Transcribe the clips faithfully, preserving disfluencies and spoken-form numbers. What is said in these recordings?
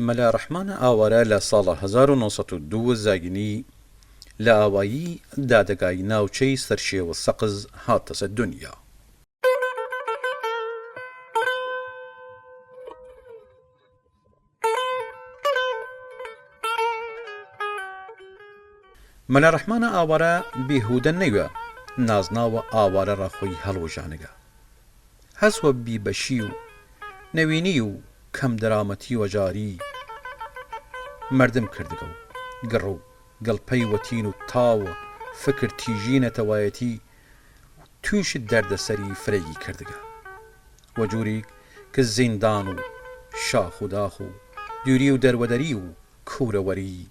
مەلا ڕەحمان ئاوارە لە ساڵە هەزار و نۆ سەد و دو زاگینی لە ئاوایی دادگای ناوچەی سەرشێوە سەقز هاتەسە دونیا. مەلا ڕەحمانە ئاوارە بیهودە نەیوە نازناوە ئاوارە ڕە خوەی هەڵوژانگە. هەس وە بیبەشی و نەوینی و کەم دەرامەتی و ئەجاری مەردم کردگە و گڕ و گڵپەی وەتین و تاو و فکر تیژی نەتەوایەتی تویش دەردەسەری فرەیگی کردگە، وە جووریگ ک زیندان و شاخ و داخ و دویری و دەروەدەری و کورەوەری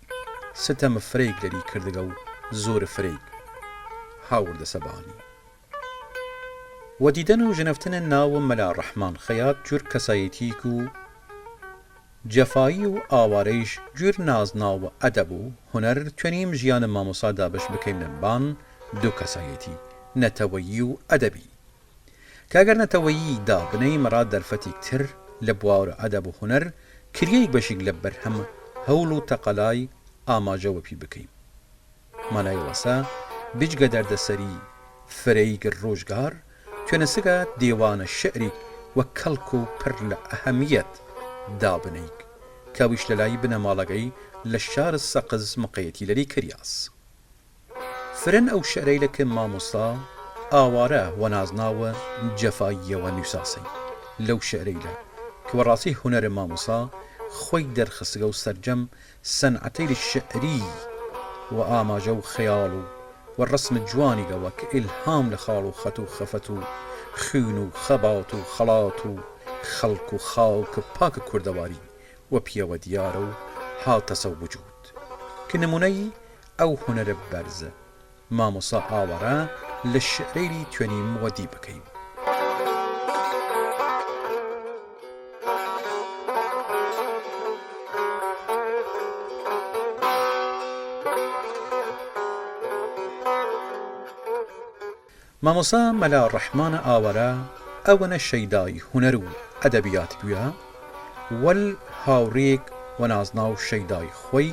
ستەم فرەیگ لەلی کردگە و زوور فرەیگ هاوردەسە بانی. وە دیدەن و ژنەفتن ناو مەلا ڕەحمان خەیات جوور کەسایەتییگ و جەفایی و ئاوارەیش جوور نازناو ئەدەب و هونەر، توێنیم ژیان مامۆسا دابش بکەیمنە بان دو کەسایەتی نەتەوەیی و ئەدەبی، ک ئەگەر نەتەوەیی دابنەیمڕا دەرفەتیگ تر لە بواورە ئەدەب و هونەر کریەیگ بەشیگ لە بەرهەم هەوڵ و تەقەلای ئاماژە وەپی بکەیم. مانای وەسە، بیجگە دەردەسەری فرەیگ رووژگار، توێنستگە دێوانە شعریگ وە کەڵک و پڕ لە ئەهەمیەت دابنەیگ، ک ئەویش لەلای بنەماڵەگەی لە شار سەقز مقەیەتی لەلی کریاس. فرەن ئەو شعرەیلە ک مامۆستا ئاوارە وە نازناوە جەفاییەوە نویساسەی، لەو شعرەیلە ک وەڕاسی هونەر مامۆسا خوەی دەرخستگە و سەرجەم سەنعەتەیل شعری وە ئاماژە و خەیاڵ و وە ڕەسم جوانیگەوە ک ئیلهام لە خاڵ و خەت و خەفەت و خوین و خەبات و خەڵات و خەڵک و خاک پاک کوردەواری وەپیەوە دیارە و هاتەسە وجوود، ک نمونەی ئەو هونەرە بەرزە مامۆسا ئاوارە لە شعرەیلی توێنیم وەدی بکەیم. مامۆسا مەلا ڕەحمانە ئاوارە ئەوەنە شەیدای هونەر و ئەدەبیات بویە، وەل هاوڕیگ وە نازناو شەیدای خوەی،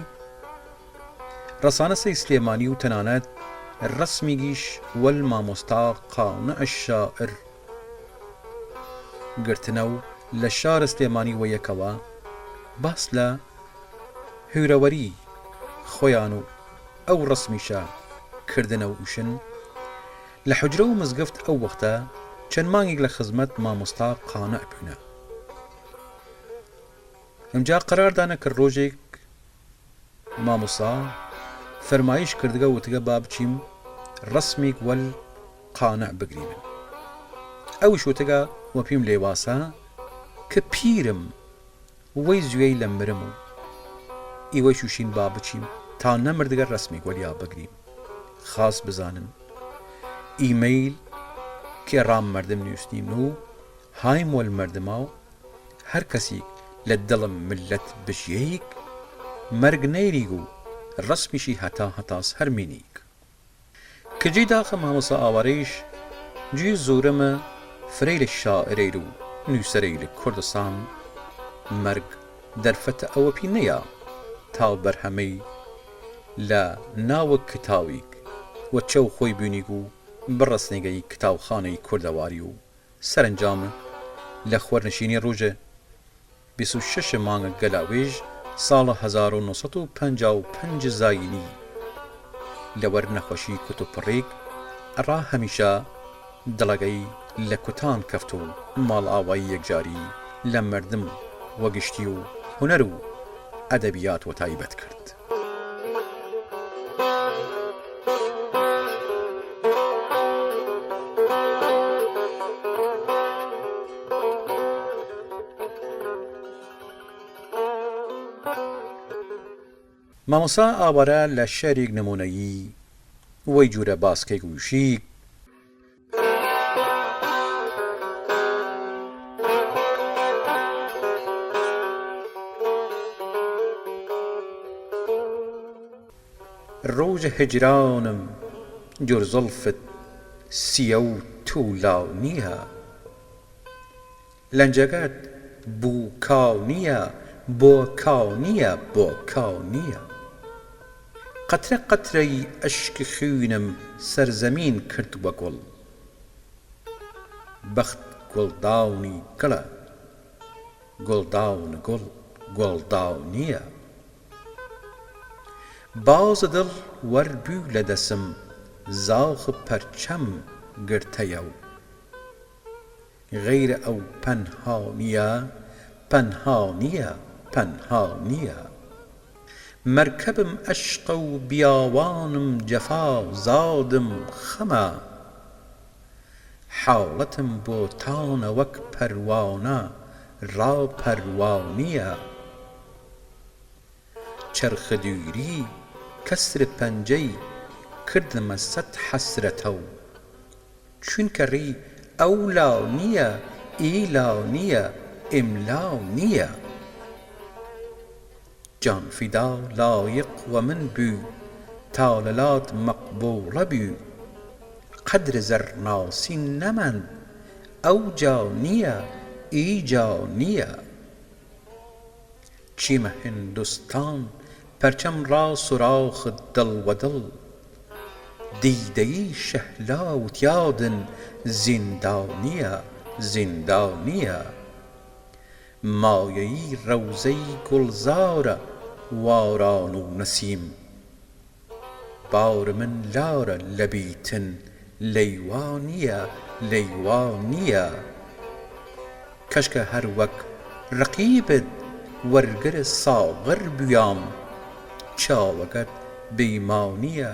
ڕەسانەسەی سلێمانی و تەنانەت ڕەسمیگیش وەل مامۆستا قانع شاعر گرتنە و لە شار سلێمانی وەیەکەوە باس لە هویرەوەری خوەیان و ئەو ڕەسمیشە کردنە و ئوشن لە حوجرە و مزگفت ئەو وەختە چەن مانگیگ لە خزمەت مامۆستا قانع بوینە. ئمجا قەرار دانە ک ڕوژیگ ماموسا فەرمایش کردگە وتگە با بچیم ڕەسمیگ وەل قانع بگریمن. ئەویش وتگە وەپیم لەیواسە ک پیرم وەی زویەیلە مرم و ئیوەیش وشین با بچیم تا نەمردگە ڕەسمیگ وەلیا بگریم خاس بزانن. ئیمەیل ک ئڕا مەردم نویسنیم و هایم وەل مەردما و هەر کەسیگ لە دڵ مللەت بژیەیگ مەرگ نەیریگ و ڕەسمیشی هەتا هەتاس هەر مینیگ. ک جی داخە مامۆسا ئاوارەیش جی زوورم فرەیلە شاعرەیل و نویسەرەیل کوردسان مەرگ دەرفەتە ئەوەپی نەیا تا بەرهەمەی لە ناوگ کتاویگ وە چەو خوەی بوینیگ و بڕەسنیگەی کتاوخانەی کوردەواری و سەرەنجام لە خوەرنشینی رووژ بیست و شەش مانگ گەلاویژ ساڵ هەزار و نۆ سەد و پەنجا و پەنج زاینی لەوەر نەخوەشی کوت و پڕیگ ئڕا هەمیشە دڵەگەی لە کوتان کەفت و ماڵئاوایی یەکجاری لە مەردم وەگشتی و هونەر و ئەدەبیات وەتایبەت کرد. مامۆسا ئاوارە لە شعریگ نمونەیی وەی جوورە باس کەیگ و وشیگ، رووژ هجرانم جور زوڵفت سیە و توولاو نییە، لەنجەگەت بووکاو نییە، بۆ کاو نییە، بۆ کاو نییە. قەترە قەترەی ئەشک خوینم سەرزەمین کرد وە گوڵ. بەخت گوڵداونی گڵە، گوڵداون گوڵ گوڵداو نییە. باز دڵ وەر بوو لە دەسم، زاخ پەرچەم گرتەیەو. غەیرە ئەو پەنهانییە، پەنهانییە، پەنهانییە. مەرکەبم ئەشقە و بیاوانم جەفا، زادم خەمە. حاڵەتم بۆ تانە وەک پەروانە، ڕا پەروانییە. چەرخ دویری کەسر پەنجەی کردمە سەد حەسرەتەو. چوینکە ڕی ئەو لاو نییە، ئی لاو نییە، ئملاو نییە. جان فیدا لایق وە من بوی، تا لە لات مەقبووڵە بوی. قەدر زەرناسین نەمەن، ئەو جا نییە، ئی جا نییە. چیمە هندوستان پەرچەم ڕا سوراخ دڵ وە دڵ. دیدەیی شەهلا وتیادن زیندانییە، زیندانییە. مایەیی ڕەوزەی گوڵزارە واران و نەسیم. بار من لارە لە بیتن لەیوا نییە، لەیوا نییە. کەشکە هەر وەک ڕەقیبت وەرگر ساغر بویام، چاوەگەت بیمانییە،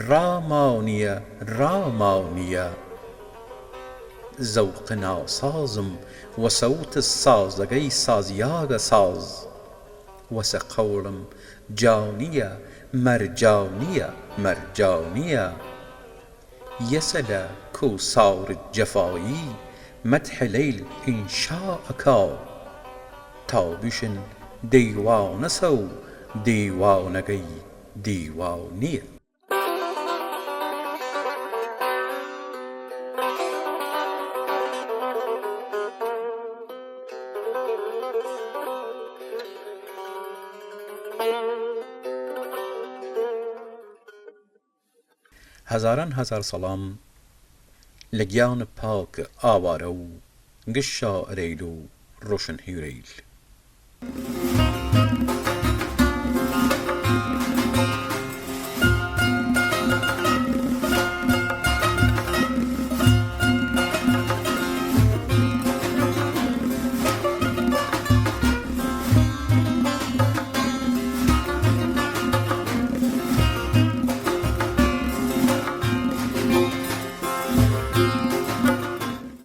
ڕامانییە، ڕامانییە. زەوق ناسازم وە سەوت سازەگەی سازیاگە ساز. وەسە قەوڵم جانییە، مەرجانییە، مەرجانییە. یەسە لە کوساور جەفایی مەدح لەیل ئینشا ئەکاو. تا بشن دەیوانەسەو، دەیوانەگەی دەیوانییە. هەزاران هەزار سەڵام لە گیان پاک ئاوارە و گشت شاعرەیل و ڕوشنهویرەیل.